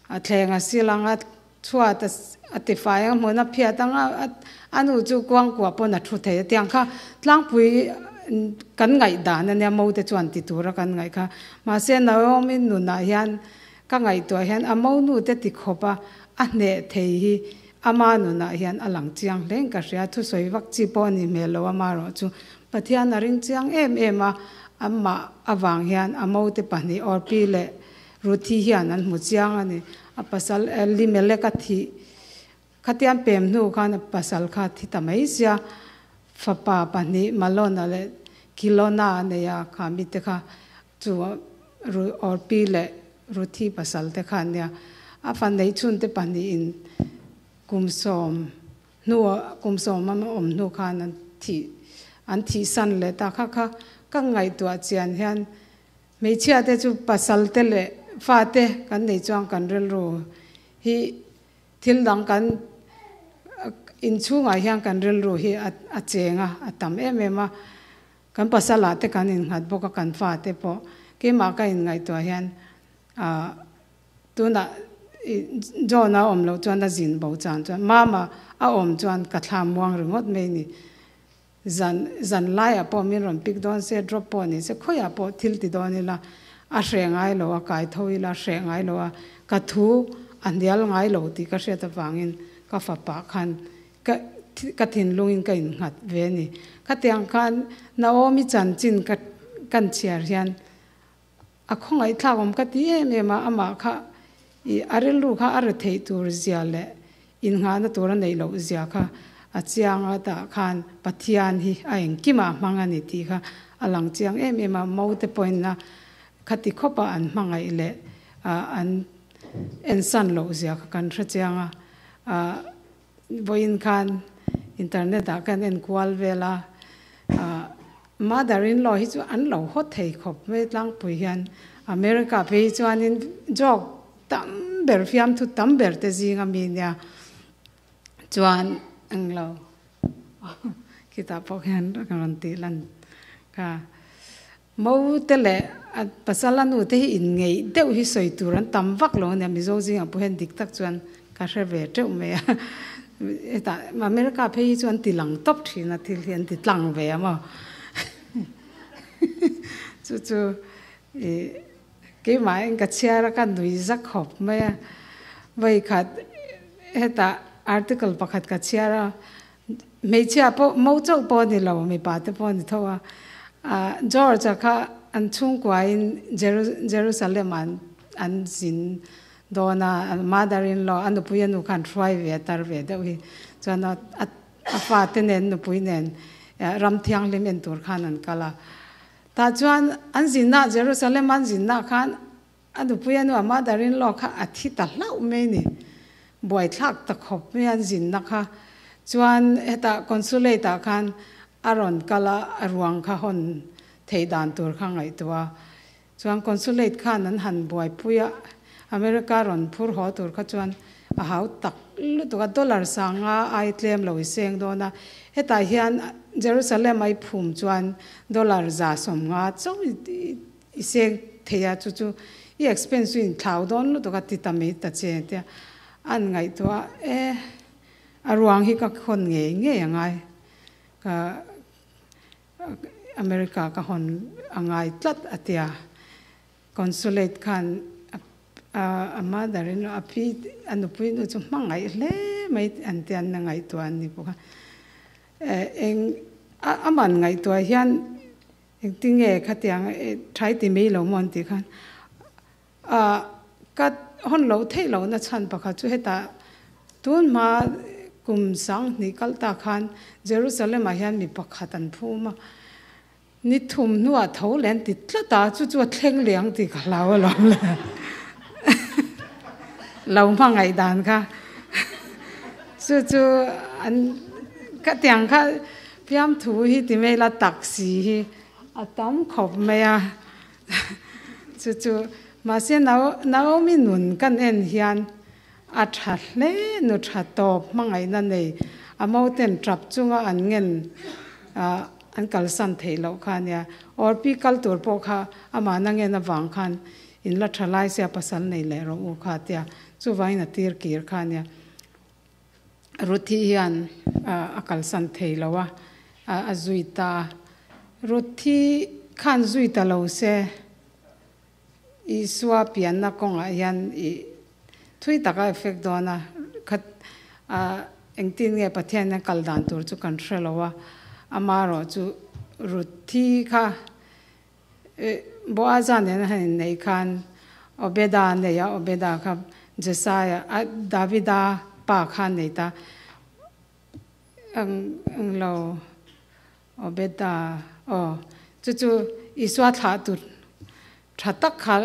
Speaker 6: a thleng a sil anga chhuat a tifai anga hmun a phiat anga a nu chu kuangkuah pawn a thu thei a tiang kha tlangpui kan ngaihdan a nia mo te chuan ti tura kan ngaih kha. Mahse Naomi nunah hian Ka ngaihtuah hian a monu te ti khawp a a hneh thei hi ama nunah hian a lang chiang hlein ka hria. Thusawi vak chi pawh a nih hmel lo amarawh chu Pathian a ring chiang em em a, amah avang hian a mote pahnih Orpi leh Ruthi hian an hmu chiang a ni. A pasal Elimelek a thih khatian pem hnu khan a pasal kha thi ta mai sia, fapa pahnih Malona leh Kilona a nei a, kha mite kha Chu Orpi leh Ruthi pasal te khan nia a fa neih chhun te pahnihin kum sawm hnu kum sawm a awm hnu khan an thih an thihsan leh ta kha kha ka ngaihtuah chian hian hmeichhia te chu pasal te leh fa te kan nei chuan kan rilru hi thil dang kan inchhungah hian kan rilru hi a cheng a a tam em em a. Kan pasal ah te kan innghat bawk a, kan fa te pawh keimah ka inngaihtuah hian ah tunah John a awm loh chuan a zin bo chan chuan Mama a awm chuan ka thla muang ringawt mai ni. Zan zan laiah pawh min rawn pick dawn se, drop pawh ni se, khawiah pawh thil ti dawn ila. A hreh ngai lo a, kai tho ila a hreh ngai lo a, ka thu a hnial ngai lo tih ka hriat avangin ka fapa khan ka ka thinlungin ka innghat ve a ni. Khatiang khan Naomi chanchin ka kan chhiar hian a khawngaihthlak awm ka ti em em a, amah kha i a rilru kha a re theih tur zia leh innghahna tur a neih loh zia kha a chiang a, tah khan Pathian hi a engkimah a hmang a ni tih kha a lang chiang em em a, Mote pawhin a khati khawpa an hmangaih leh an ensan loh zia kha kan hre chiang a, vawiin khan internet ah khan en kual vel a, mother in law hi chu an lo haw thei khawp mai tlangpui hian America phei hi chuanin joke tam ber fiamthu tam ber te zinga mi nia chuan englo khitah pawh khian ka rawn tih lan kha. Mo te leh a pasal a nu te hi in ngeih deuh hi sawi tur an tam vak lo a nia, Mizo zingah pawh hian dik tak chuan ka hre ve teuh mai a. Hetah America phei hi chu an ti lang tawp thin a, thil hi an ti tlang ve a maw. Chu chu ih keimah in ka chhiar a, ka nui za khawp mai a. Vawikhat hetah article pakhat ka chhiar a, Hmeichhia pawh mo chauh pawh a ni lo, mipa te pawh a ni tho a. George-a kha an chhungkuain Jerusalem ah an zin dawn a, mother in law, a nupui a nu khan hruai ve a tar ve deuh hi. Chuan a fate nen nupui nen ram thianghlim en tur khan an kal a. Tah chuan an zinna Jerusalem an zinna khan A nupui a nu a mother in law kha a thi ta hlauh mai ni. Buaithlak ta khawp mai an zinna kha. Chuan hetah consulate ah khan a rawn kal a, a ruang kha hawn theih dan tur kha ngaihtuah a. Chuan consulate khan an han buaipui a, America rawn phur haw tur kha chuan a hau tak lutuk a, dollar sanga ai tlem lo i seng dawn a. Hetah hian Jerusalem a i phum chuan dollar 150 chauh I seng thei a, chu chu i expense chu in thlau dawn lutuk a ti ta mai ta che tia an ngaihtuah a, e a ruang hi ka hawn ngei ngei a ngai, ka America ka hawn a ngai tlat a tia, consulate khan a mother in a pi a nupui nu chu hmangaih hle mai an tia an ngaihtuah an ni bawk a, eng a man ngaihtuah hian Engtinge khatiang thai ti mai lo maw an tih khan ah ka hawn loh theih lohna chhan pakhat chu hetah tun hma kum 2000 kal ta khan Jerusalem ah hian mi pakhat an phum a, ni thum hnuah tho leh an ti tlat a, chu chu a thleng leh ang tih ka hlau alawm le lo hmangaih dan kha chu chu an khatiang kha Fiamthu hi ti mai la taxi hi a tam khawp mai a, chu chu mahse Naomi nun kan en hian a tha hle nu tha tawp hmangaihna nei a moten tap chunga an ngen an kalsan theih loh kha ania, Orpi kal tur pawh kha amahna ngen avang khan in la tha lai sia pasal nei leh rawh u kha tia chuvangin a tir kir kha ania. Ruthi hian a kalsan thei lo a, a zui ta a. Ruthi khan zui ta lo se, Isua pianna kawngah hian i thui taka effect dawn a, khat engtin nge Pathian a kal dan tur chu kan hre lo a, amaherawh chu Ruthi kha Boaza nen a han inneih khan Obeda a nei a, Obeda kha Jesaia, Davida pa kha a nei ta. Eng lo Obeda, aw, chu chu Isua thlah tu tha tak kha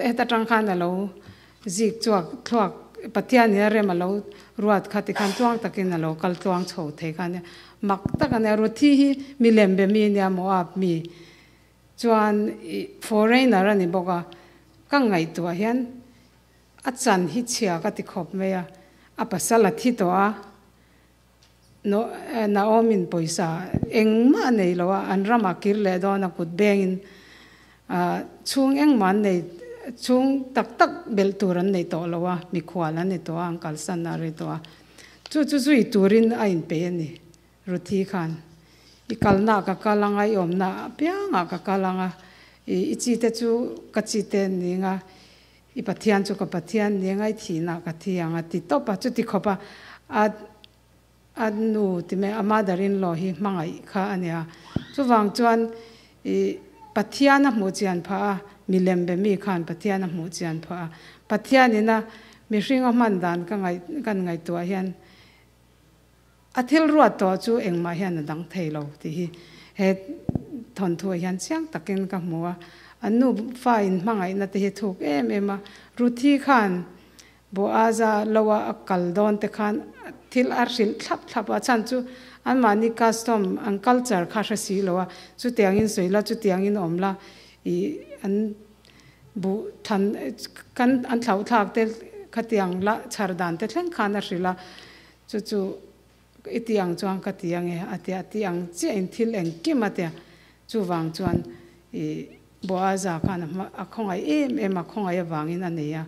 Speaker 6: heta tang khan a lo zik chuak thluak Pathianin a rem a lo ruat kha tikhan tluang takin a lo kal tluang chho thei kha ania. Mak tak a nia, Ruthi hi milem be mi ania Moab mi chuan foreigner a ni bawk a, ka ngaihtuah hian a chan hi chhia ka ti khawp mai a, a pasal a thi tawh a, Naomi-in pawisa engmah a nei lo a, an ramah kir leh dawn a kut bengin chhung engmah an nei chhung tak tak belh tur an nei tawh lo a, mikhual an ni tawh a, an kalsan a rei tawh a, chu chu zui turin a inpeih a ni Ruthi khan. I kalnaah ka kal anga, i awmna apiangah ka kal anga. I i chi te chu ka chi te ni nga i Pathian chu ka Pathian ni nga i thihna ka thi ang a ti tawp a. Chuti khawp a a a nu ti mai a mother in law hi hmangaih kha a nia. Chuvang chuan i Pathian a hmuh chian phah a, milem be mi khan Pathian a hmuh chian phah a. Pathian ina mihring a hman dan ka ngaih kan ngaihtuah hian a thil ruat tawh chu engmah hian a dang thei lo tih hi he thawnthuah hian chiang takin ka hmu a. An nu fa in hmangaihna te hi thuk em em a. Ruthi khan Boaza loa a kal dawn te khan thil a hrilh thlap thlap a, chhan chu anmahni custom, an culture kha hre si lo a, chutiangin sawi la, chutiangin awm la, ih an buh than kan an thlauh thlak te khatiang la chhar dan te thleng khan a hrilh a, chu chu i ti ang chuan ka ti ange a ti a, ti ang chiahin thil engkim a tia, chuvang chuan ih Boaza khan a hma a khawngaih em em a, khawngaih avangin a nei a,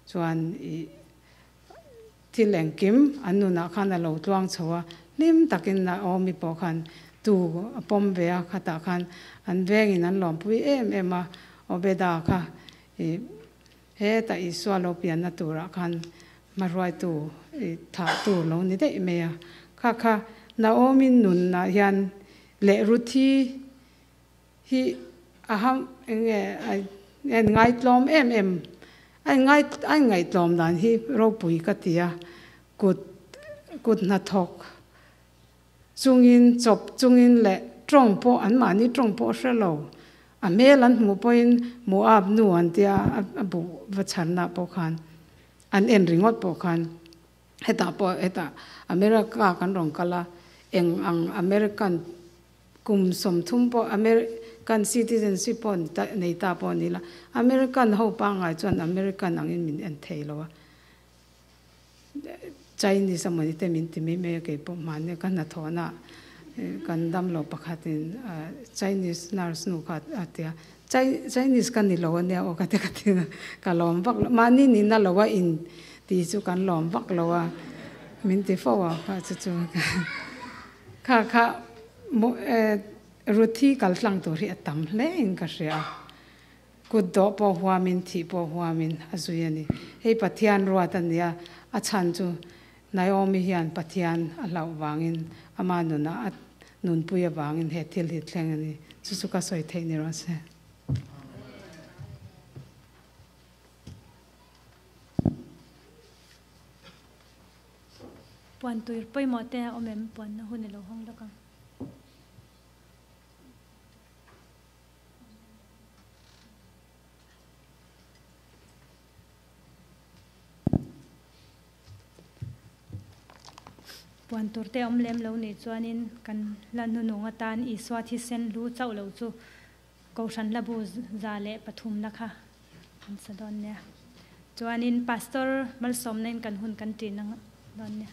Speaker 6: chuan ih thil engkim an nunah khan a lo tluang chho a, hlim takin Naomi pawh khan tu a pawm ve a, khatah khan an vengin an lawmpui em em a, Obeda kha ih hetah Isua lo pianna turah khan hmahruaitu ih thahtu lo ni daih mai a, kha kha Naomi nunah hian leh Ruthi Hi a ham eng nge a en ngaitlawm em em a in ngai a in ngaihtlawm dan hi ropui ka ti a, kut kut hnathawk chungin chawp chungin leh tawng pawh anmahni tawng pawh hre lo a hmel an hmuh pawhin Moab nu an tia a buh va chhanna pawh khan an en ringawt pawh khan hetah pawh hetah America kan rawn kal a eng ang American Kum 30 pawh American citizenship pawh nei ta pawh ni la, American ho pangngai chuan American angin min en thei lo a, Chinese amawni te min ti mai mai a, kei pawh hmanni ka hnathawhna kan damlo pakhatin Chinese nurse nu kha a ti a, Chinese ka ni lo ania aw ka ti ka ti a, ka lawm vak lo, mahni nihna lo a in ti chu kan lawm vak lo a, min ti fo a kha chu chu Kha kha Ruthi kal tlang tur hi a tam hle in ka hria a, kut dawh pawh huamin thih pawh huamin a zui a ni. Hei Pathian ruat a nia, a chhan chu Naomi hian Pathian a hlauh vangin ama nunah a nunpui avangin he thil hi thleng a ni. Chu chu ka sawi theih ni rawh se.
Speaker 1: Puan tuir pawimawh te a awm em? Puanna hun i lo hawng lawk ang. Puan tur te awm lem lo nih chuanin kan la hnunung atan Isua thisen lu chauh lo chu Kohhran hlabu 103 na kha an sa dawn nia. Chuanin Pastor malsawmna in kan hun kan ṭin ang dawn nia.